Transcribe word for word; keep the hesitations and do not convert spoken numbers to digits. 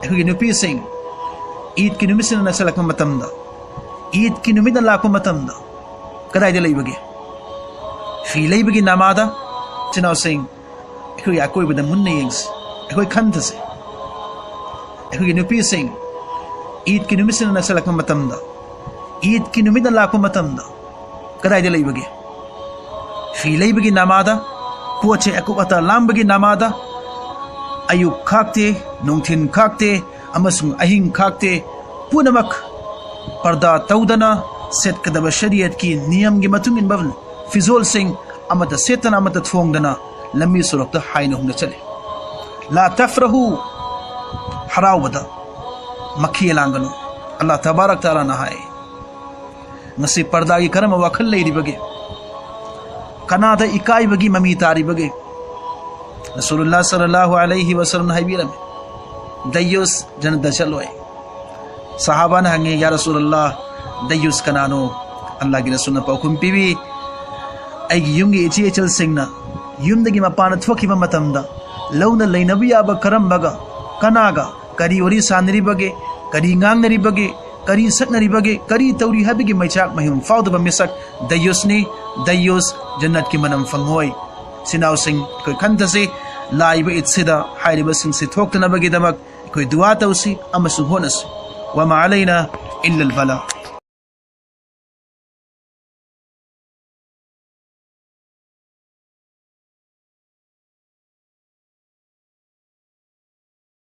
ꯑꯩꯈꯣꯏꯒꯤ ꯅꯨꯄꯤꯁꯤꯡ ꯏꯗꯀꯤ ꯅꯨꯃꯤꯠꯁꯤꯅ ꯅꯛꯁꯜꯂꯛꯄ ꯃꯇꯝꯗ, ꯏꯗꯀꯤ ꯅꯨꯃꯤꯠꯅ ꯂꯥꯛꯄ ꯃꯇꯝꯗ ꯀꯗꯥꯏꯗ ꯂꯩꯕꯒꯦ? ꯐꯤ ꯂꯩꯕꯒꯤ ꯅꯃꯥꯗ? ꯏꯆꯤꯟ ꯏꯅꯥꯎꯁꯤꯡ, ꯑꯩꯈꯣꯏꯒꯤ ꯑꯀꯣꯏꯕꯗ ꯃꯨꯟꯅ ꯌꯦꯡꯁꯤ, ꯑꯩꯈꯣꯏ ꯈꯟꯊꯁꯤ꯫ ꯑꯩꯈꯣꯏꯒꯤ ꯅꯨꯄꯤꯁꯤꯡ ꯏꯗꯀꯤ ꯅꯨꯃꯤꯠꯁꯤꯅ ꯅꯛꯁꯜꯂꯛꯄ ꯃꯇꯝꯗ, ꯏꯗꯀꯤ ꯅꯨꯃꯤꯠꯅ ꯂꯥꯛꯄ ꯃꯇꯝꯗ ꯀꯗꯥꯏꯗ ꯂꯩꯕꯒꯦ? ꯐꯤ ꯂꯩꯕꯒꯤ ꯅꯃꯥꯗ, ꯄꯣꯠ ꯆꯩ ꯑꯀꯨꯞ ꯑꯇꯥ ꯂꯥꯝꯕꯒꯤ ꯅꯃꯥꯗ, ꯑꯌꯨꯛ ꯈꯥꯛꯇꯦ, ꯅꯨꯡꯊꯤꯟ ꯈꯥꯛꯇꯦ, ꯑꯃꯁꯨꯡ ꯑꯍꯤꯡ ꯈꯥꯛꯇꯦ, ꯄꯨꯝꯅꯃꯛ ꯄꯔꯗꯥ ꯇꯧꯗꯅ ꯁꯦꯠꯀꯗꯕ ꯁꯔꯤꯌꯠꯀꯤ ꯅꯤꯌꯝꯒꯤ ꯃꯇꯨꯡ ꯏꯟꯕ ꯐꯤꯖꯣꯜꯁꯤꯡ ꯑꯃꯠꯇ ꯁꯦꯠꯇꯅ ꯑꯃꯠꯇ ꯊꯣꯡꯗꯅ ꯂꯝꯕꯤ ꯁꯣꯔꯣꯛꯇ ꯍꯥꯏꯅ ꯍꯨꯝꯅ ꯆꯠꯂꯤ꯫ ꯂꯥ ꯇꯐ꯭ꯔꯍꯨ, ꯍꯔꯥꯎꯕꯗ ꯃꯈꯦ ꯂꯥꯡꯒꯅꯨ꯫ ꯑꯜꯂꯥꯍ ꯇꯕꯥꯔꯛ ꯇꯥꯂꯥꯅ ꯍꯥꯏ꯫ ꯉꯁꯤ ꯄꯔꯗꯥꯒꯤ ꯀꯔꯝꯕ ꯋꯥꯈꯜ ꯂꯩꯔꯤꯕꯒꯦ? ꯀꯅꯥꯗ ꯏꯀꯥꯏꯕꯒꯤ ꯃꯃꯤ ꯇꯥꯔꯤꯕꯒꯦ? ꯔꯁꯨꯂꯨꯜꯂꯥꯍ ꯁꯜꯂꯜꯂꯥꯍꯨ ꯑꯂꯩꯍꯤ ꯋꯁꯜꯂꯝꯅ ꯍꯥꯏꯕꯤꯔꯝꯃꯤ, "ꯗꯌꯨꯁ ꯖꯟꯅꯠꯇ ꯆꯠꯂꯣꯏ"꯫ ꯁꯍꯥꯕꯥꯅ ꯍꯪꯉꯤ, "ꯌꯥ ꯔꯁꯨꯂꯜꯂꯥꯍ, ꯗꯌꯨꯁ ꯀꯅꯥꯅꯣ?" ꯑꯜꯂꯥꯍꯒꯤ ꯔꯁꯨꯜꯅ ꯄꯥꯎꯈꯨꯝ ꯄꯤꯕꯤ, "ꯑꯩꯒꯤ ꯌꯨꯝꯒꯤ ꯏꯆꯦ ꯏꯆꯜꯁꯤꯡꯅ ꯌꯨꯝꯗꯒꯤ ꯃꯄꯥꯟꯗ ꯊꯣꯛꯈꯤꯕ ꯃꯇꯝꯗ ꯂꯧꯅ ꯂꯩꯅꯕ ꯌꯥꯕ ꯀꯔꯝꯕꯒ, ꯀꯅꯥꯒ, ꯀꯔꯤ ꯋꯥꯔꯤ ꯁꯥꯟꯅꯔꯤꯕꯒꯦ, ꯀꯔꯤ ꯉꯥꯡꯅꯔꯤꯕꯒꯦ, ꯀꯔꯤ ꯁꯛꯅꯔꯤꯕꯒꯦ, ꯀꯔꯤ ꯇꯧꯔꯤ ꯍꯥꯏꯕꯒꯤ ꯃꯩꯆꯥꯛ ꯃꯌꯨꯝ ꯐꯥꯎꯗꯕ ꯃꯤꯁꯛ ꯗꯌꯨꯁꯅꯤ꯫ ꯗꯌꯨꯁ ꯖꯟꯅꯠꯀꯤ ꯃꯅꯝ ꯐꯪꯉꯣꯏ"꯫ ꯏꯆꯤꯟ ꯏꯅꯥꯎꯁꯤꯡ, ꯑꯩꯈꯣꯏ ꯈꯟꯊꯁꯤ, ꯂꯥꯛꯏꯕ ꯏꯗꯁꯤꯗ ꯍꯥꯏꯔꯤꯕꯁꯤꯡꯁꯤ ꯊꯣꯛꯇꯅꯕꯒꯤꯗꯃꯛ ꯑꯩꯈꯣꯏ ꯗꯨꯋꯥ ꯇꯧꯁꯤ ꯑꯃꯁꯨꯡ ꯍꯣꯠꯅꯁꯤ꯫ ꯋꯃꯥ ꯑꯂꯩꯅꯥ ꯏꯜꯂꯜ ꯕꯂꯥ꯫